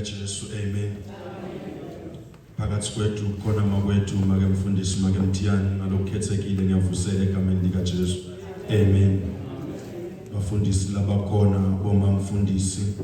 likaJesu, amen. Phakathi kwethu khona makwethu make mfundisi make mthiyane ngalokukhethekile ngiyavusela egameni likaJesu, amen. Bafundisi labakhona boma mfundisi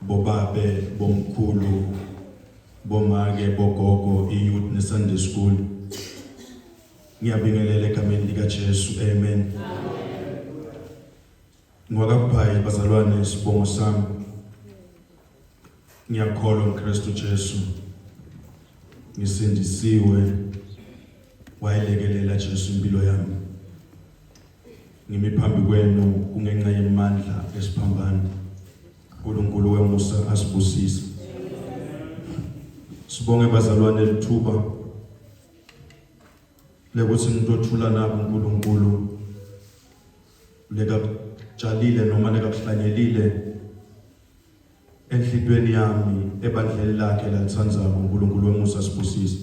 bobabe bomkhulu bomake bogogo i-youth ne-Sunday school ngiyabingelela egameni likaJesu, amen. Ngwakabhayi bazalwane isibongo sami ngiyakholwa uKristu Jesu ngisindisiwe wayilekelela Jesu impilo yami ngimi phambi kwenu kungenxa yemandla esiphambano uNkulunkulu wemusa asibusise sibonge bazalwane lithuba lekuthi ngitothula nabo uNkulunkulu lekakutshalile noma lekakuhlanyelile enhlitweni yami ebandleni lakhe lalithandzako uNkulunkulu wemusa sibusise.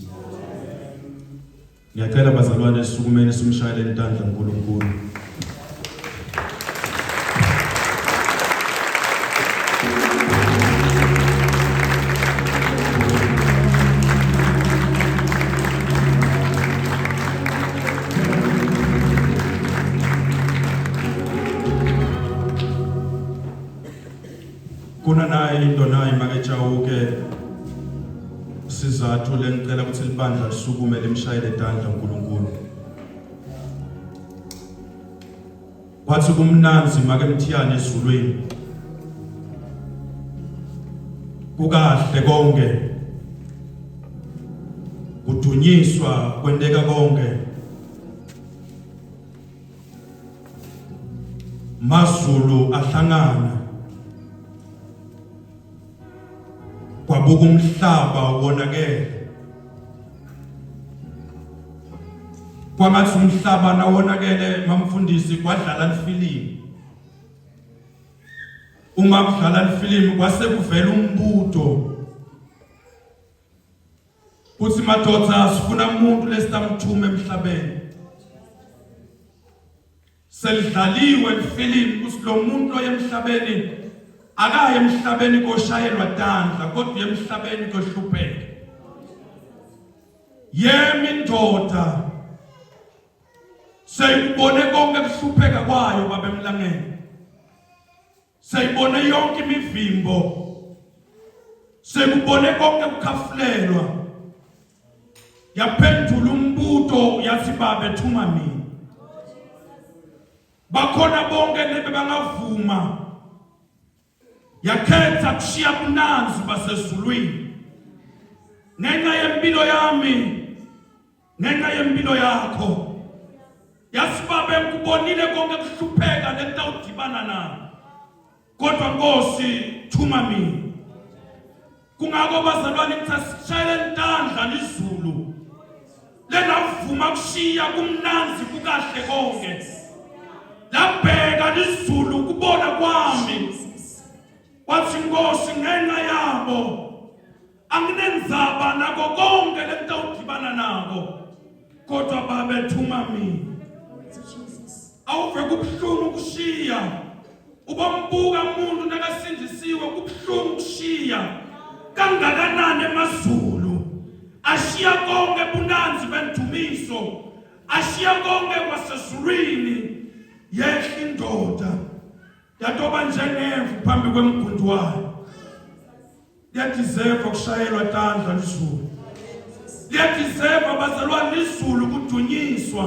Ngiyacela bazalwane sisukumeni simshayele intandla uNkulunkulu. Kuna naye into naye maketshawuke sizathu lengicela ukuthi libandla lisukume limshayele tandla uNkulunkulu. Kwathi kumnanzi make mthiyane ezulwini. Kukahle konke. Kudunyiswa kwenteka konke. Mazulu ahlangana kwabuka umhlaba wonakele kwangathi umhlaba nawonakele mamfundisi kwadlala lifilimu uma kudlala lifilimu kwase kuvela umbuto Kuthi madoda sifuna umuntu lesitamthuma emhlabeni. Selidlaliwe lifilimu ukuthi lo muntu oye emhlabeni akaye emhlabeni koshayelwa tandla kodwa uye emhlabeni kohlupheka. Yemi indoda seyikubone konke kuhlupheka kwayo baba emlangeni. Seyibone yonke imivimbo. Sekubone konke kukhafulelwa. Yaphendula umbuto yathi babe thuma mina. Bakhona bonke lebe bangavuma. Yakhetha kushiya bunanzi basezulwini. Ngenxa yempilo yami ngenxa yempilo yakho yazi babe ngikubonile konke kuhlupheka lentawudibana nayo kodwa Nkosi thuma mina kungako bazalwane ngithi asishayele intandla lizulu lenavuma kushiya kumnanzi kukahle konke labheka lizulu kubona kwami wathi Nkosi ngenxa yabo Anginenzaba nako konke lento udibana nako. Kodwa babe thuma mina. Awuve kubuhlungu ukushiya. Ubombuka umuntu nakasindisiwe kubuhlungu ukushiya. Kangakanani emazulu. Ashiya konke bunanzi bendumiso. Ashiya konke kwasezulwini. Yehla indoda. Yatoba njengemvu phambi kwemgundu wayo. Liyadeserve ukushayelwa tandla lizulu. Liyadeserve bazalwane lizulu kudunyiswa.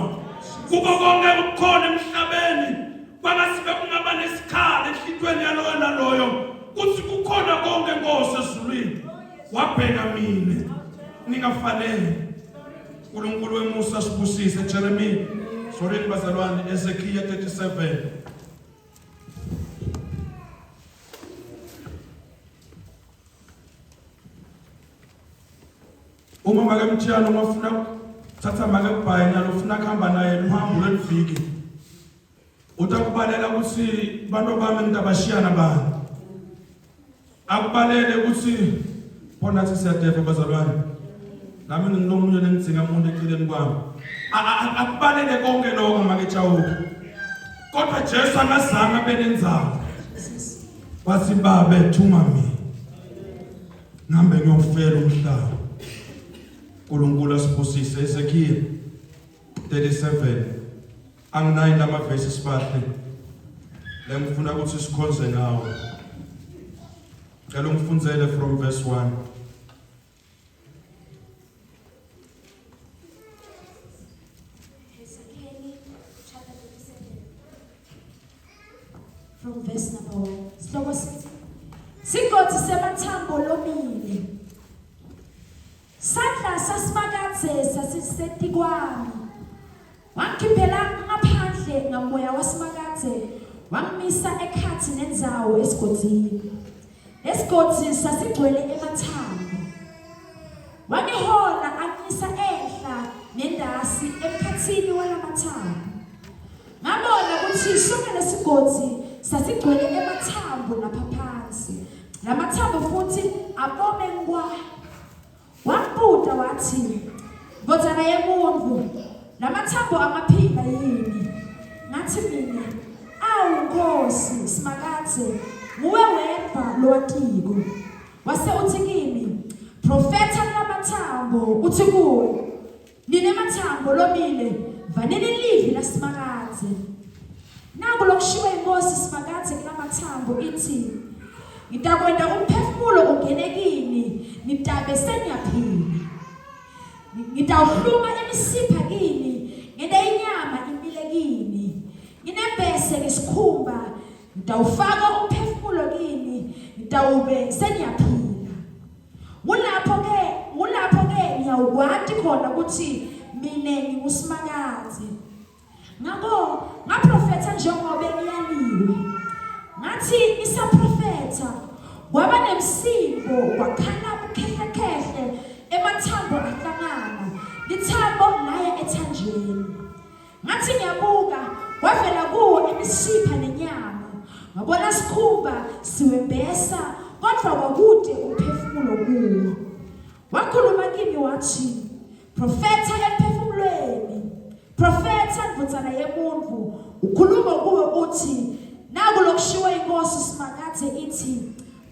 Kuko konke okukhona emhlabeni kwangathi bekungaba nesikhala enhlitweni yaloyo naloyo kuthi kukhona konke Nkosi ezulwini. Wabheka mina ningafanele. uNkulunkulu wemusa sibusise Jeremiah. Sorry bazalwane Ezekiel 37. Uma make mthiyana uma ufuna thatha make kubhayi nyalo ufuna kuhamba naye luhambo lweliviki utakubalela ukuthi bantu bami ngitabashiyana bani akubalele ukuthi khona nathi siyadefa bazalwane nami nginomunye lengidzinga umuntu eceleni kwami akubalele konke lokho make Chawuke kodwa Jesu akazange abe nenzaba wathi babe thuma mina. Ngihambe ngiyofela umhlaba. uNkulunkulu asibusise. Ezekiel 37 anginayi lamavesi sibahle lengifuna ukuthi sikhonze ngawo. Cela ungifundzele from verse 1. Hezekiel chapter 37 from verse number 1. Sihloko sithi Sigodi semathambo lomile. Sandla sasimakadze sasisetikwami. Wangikhiphela ngaphandle ngamoya wasimakadze wangimisa ekhathi nendzawo esigodini. Lesigodi sasigcwele emathambo. Wangihola angisa enhla nendasi emkhathini walamathambo. Ngabona ukuthi sonke lesigodi sasigcwele emathambo lapha phansi. Lamathambo futhi abome ngwa. Wambuta wathi, Ndodana yemuntu, lamathambo angaphila yini? Ngathi mina, Awu Nkosi, Simakadze, nguwe wedvwa lowatiko. Wase uthi kimi, Profetha kulamathambo, uthi kuwo, Nine mathambo lomile, vanini livi laSimakadze. Naku lokushiwo inkosi Simakadze kulamathambo ithi, Ngitakwenta umphefumulo ungene kini, nitabe seniyaphila. Ngitawuhluma imisipha kini, ngente inyama imile kini. Nginembese ngesikhumba, ngitawufaka umphefumulo kini, ngitawube seniyaphila. Ngulapho ke, ngulapho ke ngiyawukwati khona ukuthi mina nginguSimakadze. Ngakho ngaprofetha njengoba ngiyaliwe. Ngathi ngisaprofetha kwaba nemsindo kwakhala ukhehlekhehle emathambo ahlangana lithambo laya ethanjeni. Ngathi ngiyabuka kwavela kuwo imisipha nenyama ngabona sikhumba siwembesa kodwa kwakude umphefumulo kuwo. Wakhuluma kimi wathi profetha emphefumulweni Profetha ndvodzana yemuntfu ukhuluma kuwe uthi naku lokushiwo inkosi Simakadze ithi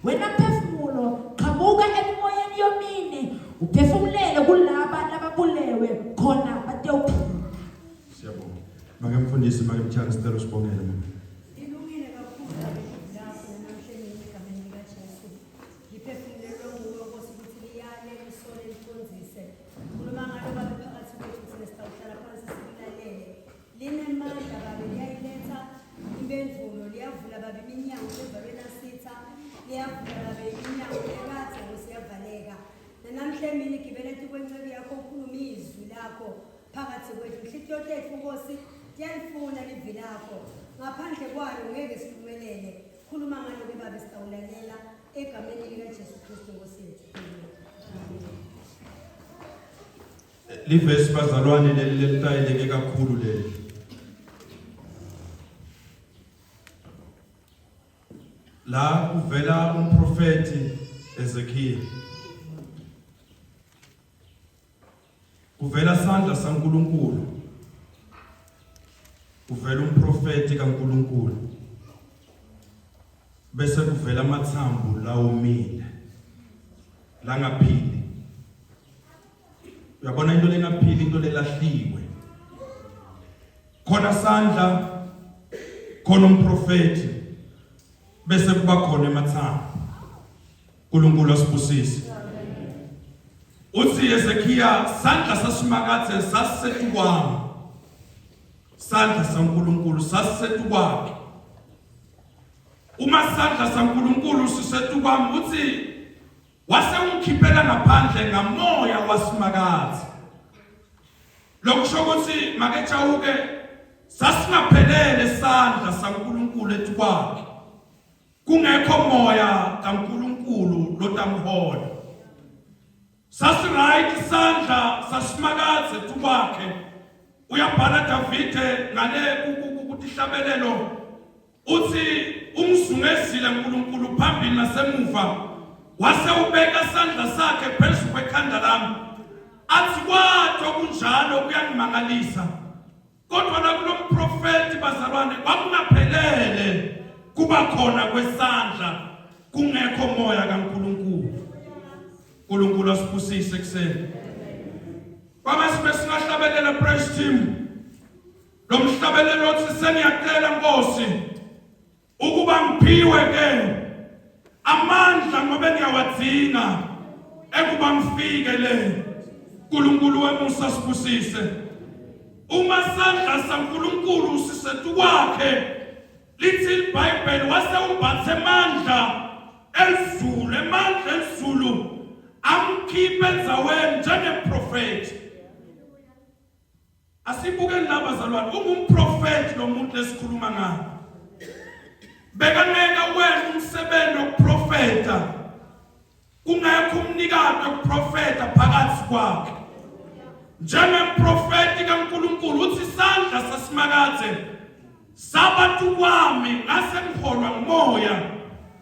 wena mphefumulo qhamuka emimoyeni yomine uphefumulele kulaba lababulewe khona batewuphila. Siyabonga. Make mfundisi make mthandi sicela usibongele mama. Ilungile kakhulu lapho namhlanje egameni likaJesu. Ngiphefumulelwe nguwe Nkosi ukuthi liyale lisole licondzise. Khuluma ngalo babe phakathi kwethu thina sitawuhlala phansi sikulalele. Linemandla babe liyayiletha impendulo liyavula babe iminyango evalwe nasitha liyavula babe iminyango ekade Nkosi yavaleka. Nanamhla emini gibela etikwenceku yakho ukhulume izwi lakho phakathi kwethu. Inhlitiyo tethu Nkosi tiyalifuna livi lakho. Ngaphandle kwalo ngeke siphumelele. Khuluma ngalo ke babe sitawulalela egameni likaJesu Kristu Nkosi yethu. Amen. Livesi bazalwane leli lelitayeleke kakhulu leli. La kuvela umprofeti Ezekiel. Kuvela sandla saNkuluNkulu. Kuvela umprofeti kaNkuluNkulu. Bese kuvela amathambo lawomile. Langaphili. Uyabona into lengaphili into lelahliwe. Khona sandla khona umprofeti bese kuba khona emathambo. uNkulunkulu asibusise. Uthi Hezekiya sandla sasimakathe sasisetukwami. Sandla saNkulunkulu sasisetukwakhe. Uma sandla saNkulunkulu sisetukwami uthi wase ungikhiphela ngaphandle ngamoya wasimakathe. Lokusho ukuthi makejawuke sasingaphelele sandla saNkulunkulu etukwakhe. Kungekho moya kaNkulunkulu lotamhola. Sasiright isandla sasimakadze tukwakhe. Uyabhala Davide ngale kutihlabelelo uthi umzungezile uNkulunkulu phambili nasemuva wase ubeka isandla sakhe phezu kwekhanda lami athi kwathi okunjalo kuyangimangalisa Kodwa nakulo mprofeti bazalwane kwakungaphelele kuba khona kwesandla kungekho moya kaNkulunkulu. uNkulunkulu asibusise ekuseni. Kwamasibe singahlabelela praise team. Lo mhlabelelo othi sengiyacela Nkosi ukuba ngiphiwe ke amandla ngoba ngiyawadzinga ekuba ngifike le. uNkulunkulu wemusa sibusise. Uma sandla saNkulunkulu sisetukwakhe lithi iBhayibheli wase umbathe amandla elizulu, amandla elizulu amkhiphe endzaweni njengeprofeti. Asibukeni la bazalwane, ungumprofeti lo muntu lesikhuluma ngaye. Bekangeke wena umsebenzi wokuprofeta kungekho umnikati wokuprofeta phakathi kwakhe. Njengemprofeti kaNkulunkulu uthi isandla sasimakathe sabantu kwami ngase ngiholwa ngumoya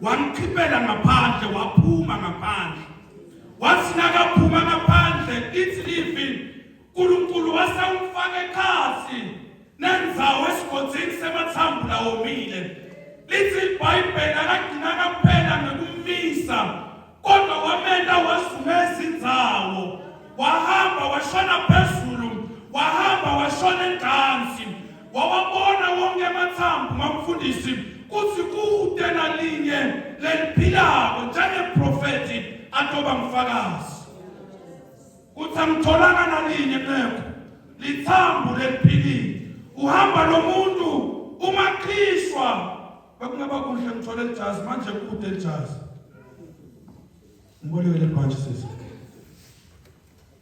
wangikhiphela ngaphandle waphuma ngaphandle. Wathi nakaphuma ngaphandle ithi livi uNkulunkulu wase umfaka ekhathi nendzawo esigodini semathambo lawomile. Lithi iBhayibheli akagcinanga kuphela ngekumisa kodwa wamenta wazungeza indzawo wahamba washona phezulu wahamba washona endansi wawabona wonke amathambo mamfundisi kuthi kude nalinye leliphilako njengeprofethi atoba mfakazi Uthi angitholanga nalinye nceko lithambo leliphilile. Uhamba lo muntu uma khishwa bekungaba kuhle ngithole lijazi manje kude lijazi. Ngiboleke lebhantshi sisi.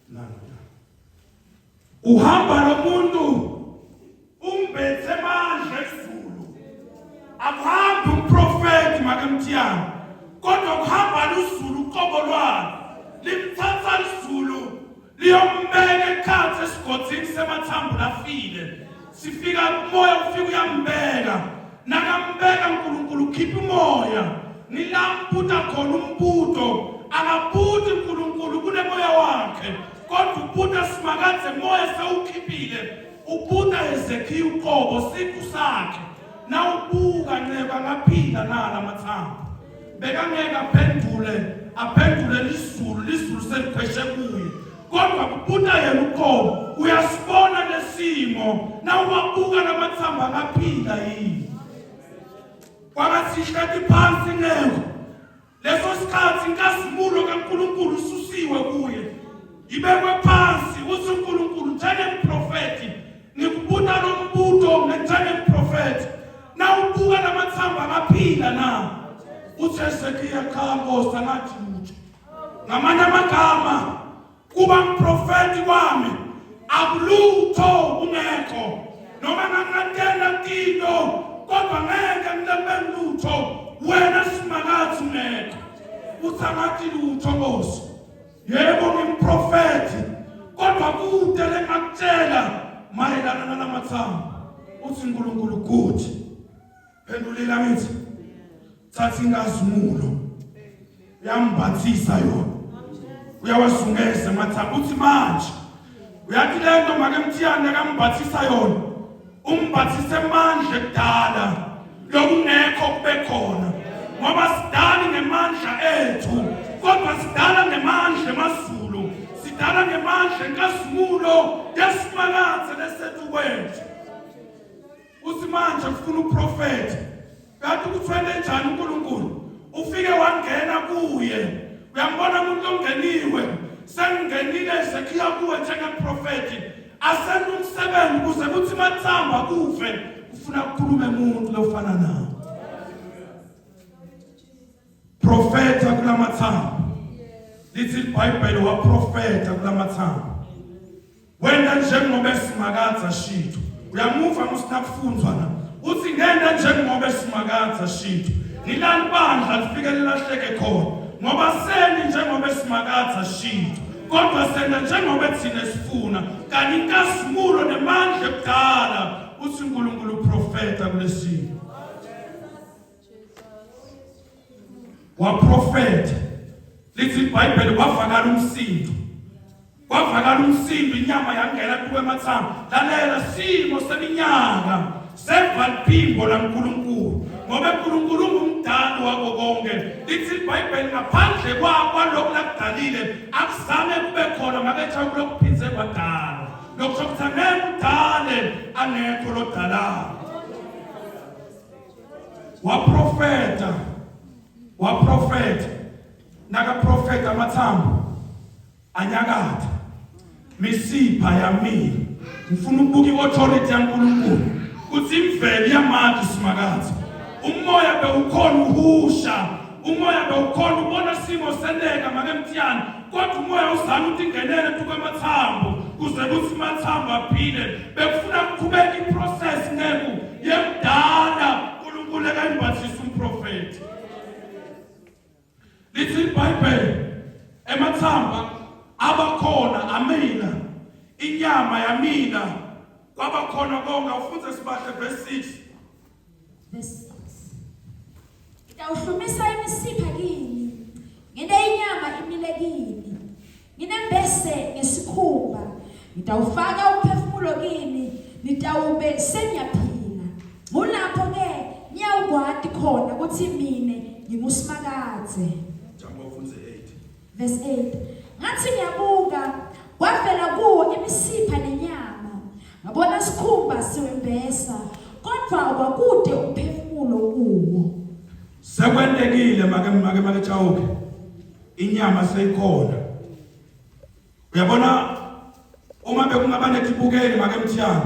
Nalo. Uhamba lo muntu umbethe amandla ezulu. Akuhambi umprofeti makemthiyana kodwa kuhamba luzulu uqobo lwalo limthatha lizulu liyombeka ekhathi esigodini semathambo lafile sifika umoya ufika uyambeka nakambeka uNkulunkulu ukhipha umoya nilambuta khona umbuto akabuti uNkulunkulu kunemoya wakhe kodwa ubuta simakadze moya sewukhiphile ubuta Hezekiya uqobo siqu sakhe nawubuka nceba ngaphila nala mathambo bekangeke aphendule aphendule lizulu lizulu selikhweshe kuye kodwa kubuta yena uqobo uyasibona lesimo nawuwabuka lamathambo angaphila yini kwangathi ihleti phansi ncebo Leso sikhathi inkazimulo kaNkulunkulu isusiwe kuye, ibekwe phansi. Uthi uNkulunkulu njengemprofethi, ngikubuta lo mbuto njengemprofethi, nawubuka lamathambo angaphila na? Uthi Hezekiya, cha Nkosi, angathi lutho. Ngamanye amagama Kuba mprofeti kwami akulutho kungekho noma ngangatela tinto kodwa ngeke ngilembe lutho wena simakathi ungekho uthi angathi lutho Nkosi yebo ngimprofeti kodwa kude lengakutshela mayelana nalamathambo uthi uNkulunkulu good phendulile angithi thatha inkazimulo uyambathisa yona uyawazungeza amathambo uthi manje uyathi lento make mthiyane akambathisa yona umbathise amandla ekudala lokungekho kube khona ngoba sidali ngemandla ethu kodwa sidala ngemandla emazulu sidala ngemandla enkazimulo yesimakathe lesethu kwethu Uthi manje kufuna uprofeti. Kanti ukuthi wena njani uNkulunkulu? Ufike wangena kuye. Uyambona umuntu ongeniwe. Sengingenile Ezekiya kuwe njengeprofeti. Asenta umsebenzi ukuze kuthi mathamba kufe. Ufuna ukukhuluma umuntu lofana nawe. Profeta kulamathambo. Lithi iBhayibheli waprofeta kulamathambo. Wena njengoba esimakadza shithu. Uyamuva musinakufunzwa na. Uthi ngena njengoba esimakadza shithu. Ngilani bandla lifike lilahleke khona. Ngoba seni njengoba esimakadza shithu. Kodwa sena njengoba thina sifuna. Kanti inkazimulo nemandla ekudala uthi uNkulunkulu uprofeta kulesimo. Waprofetha. Lithi iBhayibheli kwavakala umsindo. Kwavakala umsindo inyama yangena kuwe emathambo. Lalela simo seminyaka seva liphimbo laNkulunkulu ngoba uNkulunkulu ungumdali wako konke. Lithi iBhayibheli ngaphandle kwalokhu lakudala adalile akuzange kube khona maketha kulokuphindze kwadalwa. Lokusho ukuthi angeke udale angekho lodalayo. Waprofeta, waprofeta, nakaprofeta amathambo anyakatha, misipha yamila. Ngifuna ukubuka i-authority yaNkulunkulu kuthi imvelo iyamanje simakatha. Umoya bewukhona uhusha, umoya bewukhona ubona simo seneka make mthiyane, kodwa umoya uzama ukuthi ingenele tukwamathambo kuze kuthi amathambo aphile. Bekufuna kuqhubeka iprocess nceku yemdala uNkulunkulu ekayimbathisa umprofeti. Lithi iBhayibheli emathamba abakhona amina, inyama yamina, kwabakhona konke. Awufunze sibahle verse 6. Verse 6. Ngitawuhlumisa imisipha kini, ngente inyama imile kini, nginembese ngesikhumba, ngitawufaka umphefumulo kini, nitawube seniyaphila. Ngulapho-ke niyawukwati khona ukuthi mine nginguSimakadze. Jamba ufunze 8. Verse 8. Ngathi ngiyabuka kwavela kuwo imisipha nenyama, ngabona sikhumba siwembesa, kodwa kwakude umphefumulo kuwo. Sekwentekile make make make Chauke. Inyama seyikhona. Uyabona uma bekungaba nethibukeli make Mthiyane.